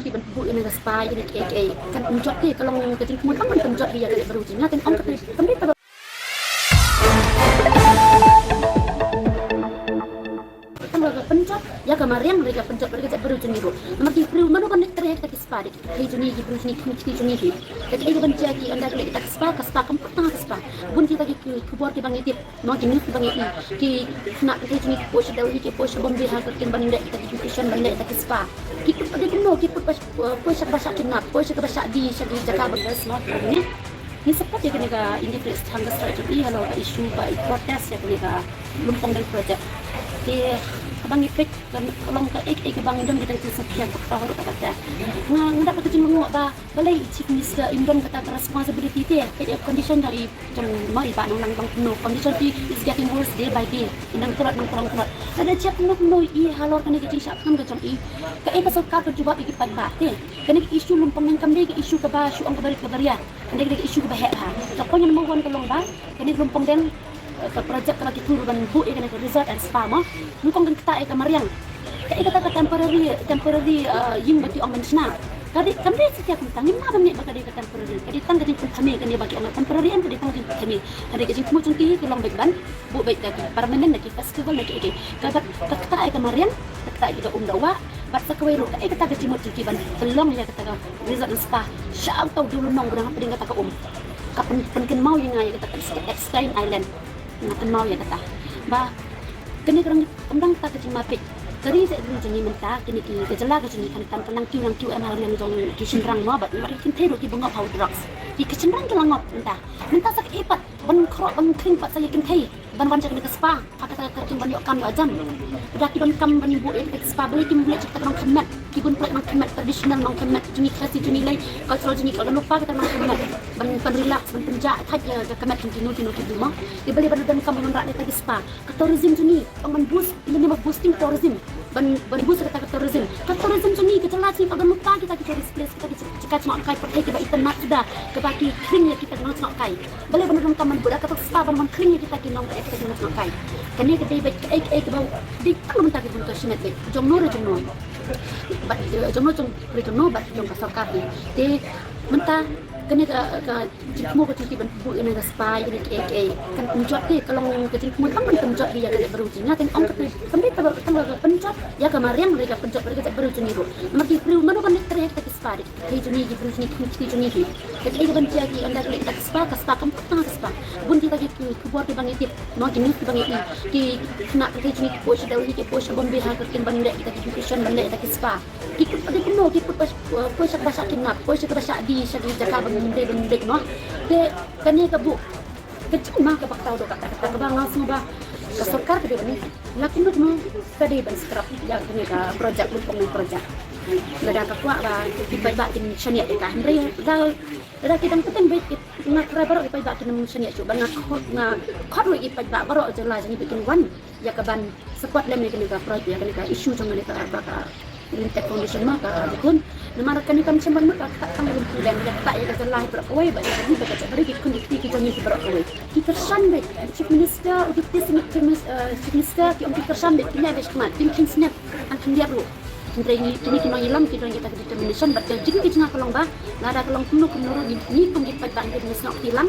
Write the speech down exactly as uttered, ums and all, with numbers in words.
Ki ban buh ïa ka spa, ïa ka, ka, ka, kan pynjot te, ka long ka jingkmen tang ban pynjot ïa ka jaitbynriew jong ngi, tang ong ka te, kan dei ka tang ka pynjot ïa ka mariang, ka pynjot ka jaitbynriew jong ngi ruh. Namar ki briew mano kan leit trei ha kita ki spa, dei ki jong ngi, ki briew jong ngi, ki kti jong ngi hi. Ka dei ka ban jia ki ynda ka leit kita ki spa, ka spa kam pat tang ka spa. Bun kita ki, ki khubor kiba ngi tip. Mo, ki news kiba ngi i, ki khynnah ki jong ngi ki poi sha Delhi, ki poi sha Bombay ha ka ktien ban leh kita ki beautician, ban leh kita ki spa. Ki put, ki kumno, ki put ba, poi sha kaba shah kidnap, poi sha kaba shah die, sha ki jaka ba best, mo, kine. Ngi support ïa kane ka independent hunger strike jong i, halor ka issue ba i protest ïa kane ka Lumpong Deng project. Te haba ngi peit ka long kaei kaei kaba ngi don kita ki jingsngewsih ba ka hok kata. Nga, nga dap ka jinglong ba balei i Chief Minister im don kata ka responsibility te, ka ïa condition jong i, jong ma i Bah Nonglang Bang Kumno, condition i is getting worse day by day. I nang tlot, nang tlot, nang tlot. Lada jia kumno kumno i halor kane ka jingshah pynlong ka jong i, kaei ka sorkar ka jubab ïa ki paidbah te. Kane ka issue Lumpong Deng kam dei ka issue kaba shu ong kaba rit kaba ria. Kane ka dei ka issue kaba heh bha. Ka point number one ka long ba kane ka Lumpong Deng, eh, ka project kaba ki tur ban buh ïa kane ka resort and spa mo. Nyngkong kan ktah ïa ka mariang. Kaei kata ka temporary, temporary, eh, ïing ba ki ong ban shna. Ka dei, kam dei satia kumta, ngim lah ban ngeit ba ka dei ka temporary. Ka dei tang ka jingpynthame kane ba ki ong ka temporary, em, ka dei tang ka jingpynthame. Ka dei ka jingthmu jong ki, ki long beit ban buh beit da ki permanent, da ki festival, da ki, ki. Ka, ka, ka ktah ïa ka mariang, ka ktah ïa ki da um da wah. Bad sa kawei ruh, kaei kata ka jingmut jong ki ban pynlong ïa kata ka resort and spa sha uta u dewlynnong ba dang hapdeng kata ka um. Ka pyn, pynkynmaw ïa nga ïa kata ka Epstein Island. Nga kynmaw ïa kata. Ba kane ka dang, ym dang kata ka jingmapeit. Ka ri jong ngi mynta, kine ki, ka jylla ka jong ngi khamtam ka nang kiew nang kiew em ha la ka liang jong ki shynrang mo, bad ki kynthei ruh ki bangop ha u drugs. Ki, ki shynrang ki la ngop mynta. Mynta sa kaei pat ban khroh ban khring pat sa ïa ki kynthei ban wan sha kane ka spa, ha kata ka kyrteng ban ïoh kam ïoh jam. Lada ki donkam ban buh ïa ka spa, balei kim leh sha kata ka nongkhmat, ki bun pynleit nongkhmat traditional, nongkhmat jong ngi Khasi jong ngi, lei cultural jong ngi, ka lypa kata nongkhmat ban, ban relax, ban pynjah thait ïa ka khmat jong kino kino ki bun mo. Te balei ban donkam ban wanrah ïa ka spa? Ka tourism jong ngi, ong ban boost, in the name of boosting tourism. Ban, ban boost kata ka tourism. Ka tourism jong ngi, ka jylla jong ngi ka don lypa kita ki tourist place, kita ki jaka jngohkai pyrthei kiba itynnad suda, kiba ki khring ïa kita ki nongjngohkai. Balei ban donkam ban buh da kata ka spa ban, ban khring ïa kita ki nong, ïa kita ki nongjngohkai. Kane ka dei beit kaei kaei kaba dei tang mynta ki bun ka shimet beit. Jong no re jong no. Bad, eh, jong no jong, re jong no bad jong ka sorkar ne. Te mynta kane ka, ka jingthmu ka jong ki ban buh ïa kane ka spa, ïa kane kaei kaei, kan pynjot te, ka long ka jingthmu tang ban pynjot ïa ka jaitbynriew jong ngi. Tang ong kata, kam dei tang ka pynjot ïa ka mariang, ka pynjot ïa ka jaitbynriew jong ngi ruh. Namar ki briew mano kan leit trei ha kita ki spa, dei ki jong ngi, ki briew jong ngi, ki kti jong ngi hi. Kaei kaei ban jia ki ynda ka leit kita ki spa, ka spa kam pat tang ka spa. Bun kita ki, ki khubor kiba ngi tip, mo, ki news kiba ngi i, ki khynnah ki jong ngi ki poi sha Delhi, ki poi sha Bombay ha ka ktien ban leh kita ki beautician, ban leh kita ki spa. Ki put, ki kumno, ki put ba, poi sha kaba shah kidnap, poi sha kaba shah die, sha ki jaka ba ngim dei ban leit mo. Te kane ka buh ka jingma kaba kata, dei kata, kata kaba nga sngew ba ka sorkar ka dei ban, la kumno kumno ka dei ban scrap ïa kane ka project, Lumpong Deng project. Lada ka kwah ba ki paidbah kin shaniah ïa ka, hynrei lada, lada ki dang pateng beit, ki, nga kyrpad baroh ki paidbah kin ym shaniah shuh, ba nga khot, nga khot ruh ki paidbah baroh jylla jong ngi ba kin wan ïa ka ban support lem ïa kane ka project, ïa kane ka issue jong kane ka, ka, ka Limtek Foundation ma ka jukun. Namar kane kam shym ban mut ka ktah tang Lumpong Deng, ka ktah ïa ka jylla hi baroh kawei, bad ïa kane ka jaitbynriew, ki khun ki kti ki jong ngi hi baroh kawei. Ki kyrshan beit, Chief Minister u Deputy Chief Minis-, eh, Chief Minister ki ong ki kyrshan beit, ki ñiah beit shakhmat, kim kheiñ snem, tang khyndiat ruh. Hynrei ngi, kine ki nongïalam ki don kita ki determination, bad ka jingkyrmen jong nga ka long ba lada ka long kumno kumno ruh, ngi, ngi kum ki paidbah ngi dei ban snoh kti lang.